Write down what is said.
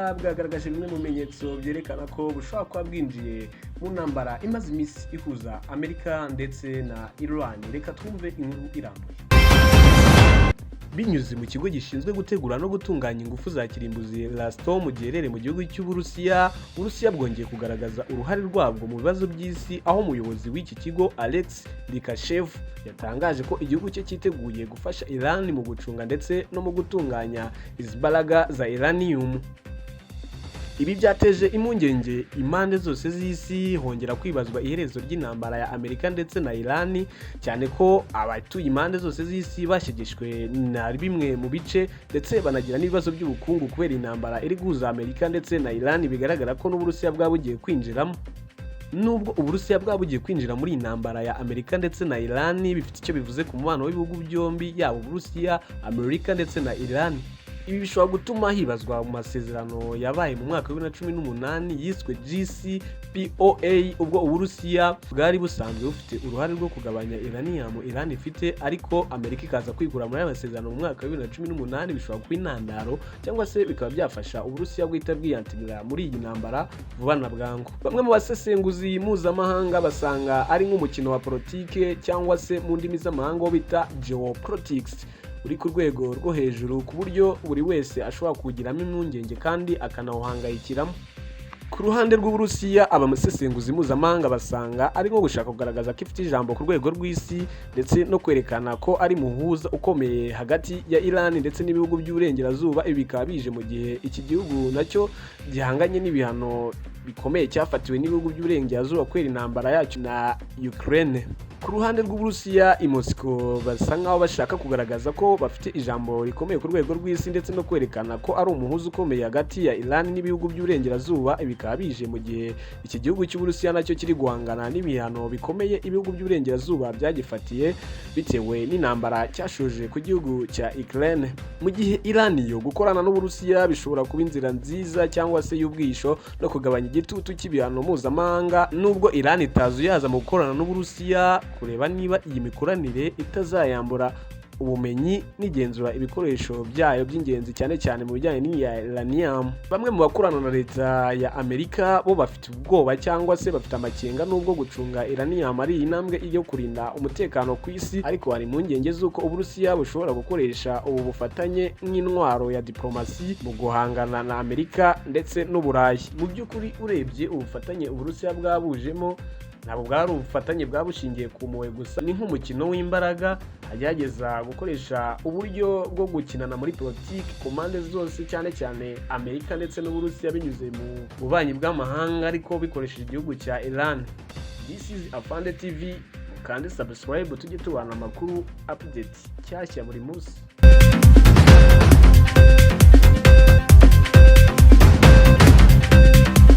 Uburusiya bwagaragaje bimwe mu bimenyetso byerekana ko bushobora kuba bwinjiye mu ntambara imaze iminsi ihuza Amerika ndetse na Iran. Reka twumve inkuru irambuye. Binyuze mu kigo gishinzwe gutegura no gutunganya ingufu za kirimbuzi Rosatom giherereye mu gihugu cy'Uburusiya, Uburusiya bwongeye kugaragaza uruhare rwabwo mu bibazo by'isi, aho umuyobozi w'iki kigo Alex Likhachev yatangaje ko igihugu cye cyiteguye gufasha Iran mu gucunga ndetse no mu gutunganya izi mbaraga za uranium. Ibi byateje impungenge impande zose z'isi, hongera kwibazwa iherezo ry'intambara ya Amerika ndetse na Iran, cyane ko abatuye impande zose z'isi bashegeshwe na bimwe mu bice, ndetse banagira n'ibibazo by'ubukungu kubera intambara iri guhuza Amerika ndetse na Iran. Bigaragara ko n'Uburusiya bwaba bugiye kwinjiramo. Nubwo Uburusiya bwaba bugiye kwinjira muri iyi ntambara ya Amerika ndetse na Iran, bifite icyo bivuze ku mubano w'ibihugu byombi, yaba Uburusiya, Amerika ndetse na Iran. Ibi bishobora gutuma hibazwa mu masezerano yabaye mu mwaka wa 2018 yiswe JCPOA, ubwo Uburusiya bwari busanzwe bufite uruhare rwo kugabanya uranium Iran ifite, ariko Amerika ikaza kwikura muri aya masezerano mu mwaka wa 2018. Bishobora kuba intandaro cyangwa se bikaba byafasha Uburusiya guhita bwiyantirira muri iyi ntambara vuba na bwangu. Bamwe mu basesenguzi mpuzamahanga basanga ari nk'umukino wa politike, cyangwa se mu ndimi z'amahanga wo bita geopolitics, uri ku rwego rwo hejuru, ku buryo buri wese ashobora kuwugiramo impungenge kandi akanawuhangayikiramo. Ku ruhande rw'Uburusiya, abasesenguzi mpuzamahanga basanga ari nko gushaka kugaragaza ko ifite ijambo ku rwego rw'isi, ndetse no kwerekana ko ari muhuza ukomeye hagati ya Iran ndetse n'ibihugu by'Uburengerazuba. Ibi bikaba bije mu gihe iki gihugu nacyo gihanganye n'ibihano bikomeye cyafatiwe n'ibihugu by'Uburengerazuba kubera intambara yacyo na Ukraine. Ku ruhande rw'Uburusiya i Moscow, basa nkaho bashaka kugaragaza ko bafite ijambo rikomeye ku rwego rw'isi, ndetse no kwerekana ko ari umuhuza ukomeye hagati ya Iran n'ibihugu by'Uburengerazuba. Ibi bikaba bije mu gihe iki gihugu cy'Uburusiya nacyo kiri guhangana n'ibihano bikomeye ibihugu by'Uburengerazuba byagifatiye bitewe n'intambara cyashoje ku gihugu cya Ukraine. Mu gihe Iran yo, gukorana n'Uburusiya bishobora kuba inzira nziza cyangwa se y'ubwisho no kugabanya igitutu cy'ibihano mpuzamahanga, nubwo Iran itazuyaza mu gukorana n'Uburusiya, kureba niba iyi mikoranire itazayambura ubumenyi n'igenzura ibikoresho byayo by'ingenzi, cyane cyane mu bijyanye n'iya uranium. Bamwe mu bakorana na leta ya Amerika bo bafite ubwoba cyangwa se bafite amakenga. Nubwo gucunga uranium ari intambwe yo kurinda umutekano ku isi, ariko hari impungenge z'uko Uburusiya bushobora gukoresha ubu bufatanye nk'intwaro ya diplomasi mu guhangana na Amerika ndetse n'Uburayi. Mu by'ukuri, urebye ubufatanye Uburusiya bwabujemo, ntabwo bwari ubufatanye bwaba bushingiye ku mpuhwe gusa, ni nk'umukino w'imbaraga agerageza gukoresha uburyo bwo gukinana muri politiki ku mpande zose, cyane cyane Amerika ndetse n'Uburusiya, binyuze mu bubanyi bw'amahanga, ariko bikoresheje igihugu cya Iran. This is Afande TV, kandi subscribe tujye tubana amakuru update nshyashya buri munsi.